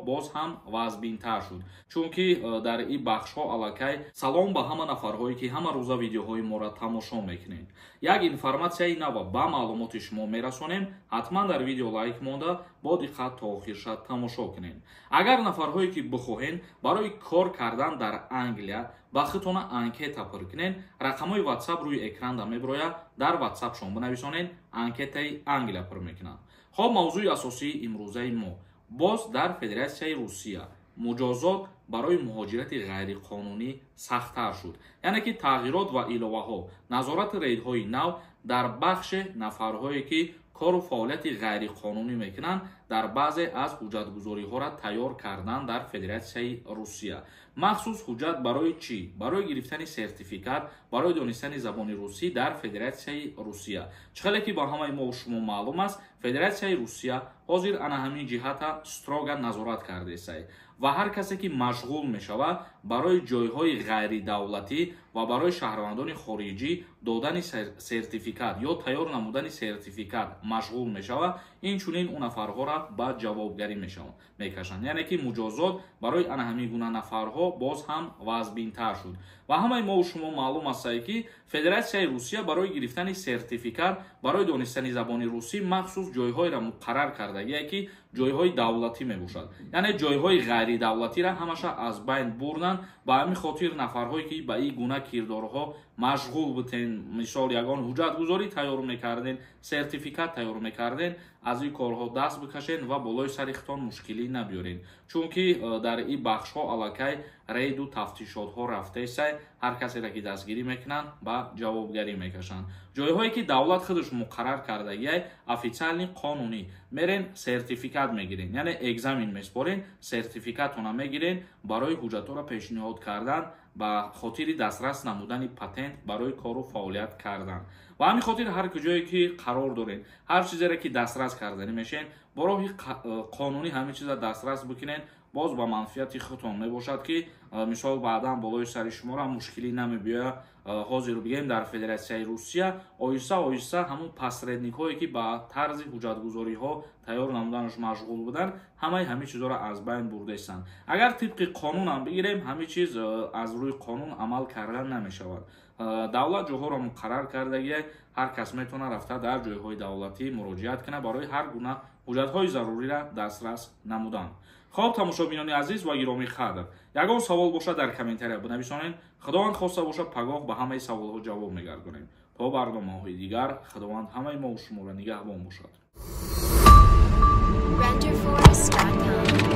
Боз ҳам вазбинтар шуд, чунки дар ин бахшҳо аллакай. Салом ба ҳама нафарҳое, ки ҳама рӯза видеоҳои моро тамошо мекунед. Як информатсияи нава ба маълумоти шумо мерасонем. Ҳатман дар видео лайк монда, бо диққат то охирша тамошо кунед. Агар нафарҳое, ки бихоҳед барои кор кардан дар Англия ба худтона анкета пур кунед, рақамҳои WhatsApp рӯи экранда мебирояд, дар WhatsAppшон бинависонед, анкетаи Англия пур мекунанд. Хоб, мавзӯи асосии имрӯзаи мо: боз дар Федератсияи Русия муҷозот барои муҳоҷирати ғайриқонунӣ сахттар шуд, яъне ки тағйирот ва иловаҳо, назорати рейдҳои нав дар бахше нафарҳое, ки кору фаъолияти ғайриқонунӣ мекунанд, дар баъзе аз ҳуҷҷатгузориҳоро тайёр кардан дар Федератсияи Русия. Махсус ҳуҷҷат барои чӣ? Барои гирифтани сертификат барои донистани забони русӣ дар Федератсияи Русия. Чӣ хеле ки ба ҳамаи мо шумо маълум аст, Федератсияи Русия ҳозир ана ҳамин ҷиҳата строго назорат кардесай ва ҳар касе, ки машғул мешавад барои ҷойҳои ғайридавлатӣ ва барои шаҳрвандони хориҷӣ додани сертификат ё тайёр намудани сертификат машғул мешавад, инчунин ӯ нафарҳоро ба ҷавобгарӣ мекашанд. Яъне ки муҷозот барои ана ҳамин гуна нафарҳо боз ҳам вазбинтар шуд. Ва ҳамаи мову шумо маълум астае, ки Федератсияи Русия барои гирифтани сертификат барои донистани забони русӣ махсус ҷойҳоеро муқаррар кардагие, ки ҷойҳои давлатӣ мебошад, яъне ҷойҳои ғайридавлатиро ҳамаша аз байн бурданд. Ба ҳамин хотир нафарҳое, ки ба ин гуна кирдорҳо машғул буден, мисол, ягон ҳуҷҷатгузорӣ тайёр мекарден, сертификат тайёр мекарден, аз ин корҳо даст бикашед ва болои сари худтон мушкилӣ набиёред, чунки дар ин бахшҳо аллакай рейду тафтишотҳо рафтаесай. Ҳар касеро, ки дастгирӣ мекунанд, ба ҷавобгарӣ мекашанд. Ҷойҳое, ки давлат худаш муқаррар кардагиай, официальный, қонунӣ мерен, сертификат мегирен, яъне экзамен меспорен, сертификатона мегирен барои ҳуҷҷатҳоро пешниҳод кардан ба хотири дастрас намудани патент барои кору фаъолият кардан. Ба ҳамин хотир ҳар куҷое ки қарор доред, ҳар чизере ки дастрас карданӣ мешен, бо роҳи қонунӣ ҳамин чиза дастрас бикунед, боз ба манфиати худтон мебошад, ки мисол, баъдан болои сари шуморо мушкилӣ намебиёяд. Ҳозир бигем, дар Федератсияи Русия оҳиста оҳиста ҳамун посредникҳое, ки ба тарзи ҳуҷҷатгузориҳо тайёр намуданаш машғул буданд, ҳамаи ҳамин чизҳоро аз байн бурдаистанд. Агар тибқи қонунам бигирем, ҳамин чиз аз рӯи қонун амал кардан намешавад. Давлат ҷойҳоро муқаррар кардагия, ҳар кас метавонад рафта дар ҷойҳои давлатӣ муроҷиат кунад барои ҳар гуна ҳуҷҷатҳои заруриро дастрас намудан. Хоб, тамошобинони азиз ва гиромӣ қадр, ягон савол бошад, дар комментария бинависонед. Худованд хоста бошад, пагоҳ ба ҳамаи саволҳо ҷавоб мегардонем. То барномаҳои дигар, Худованд ҳамаи мову шуморо нигаҳбон бошад. Renderforest.com.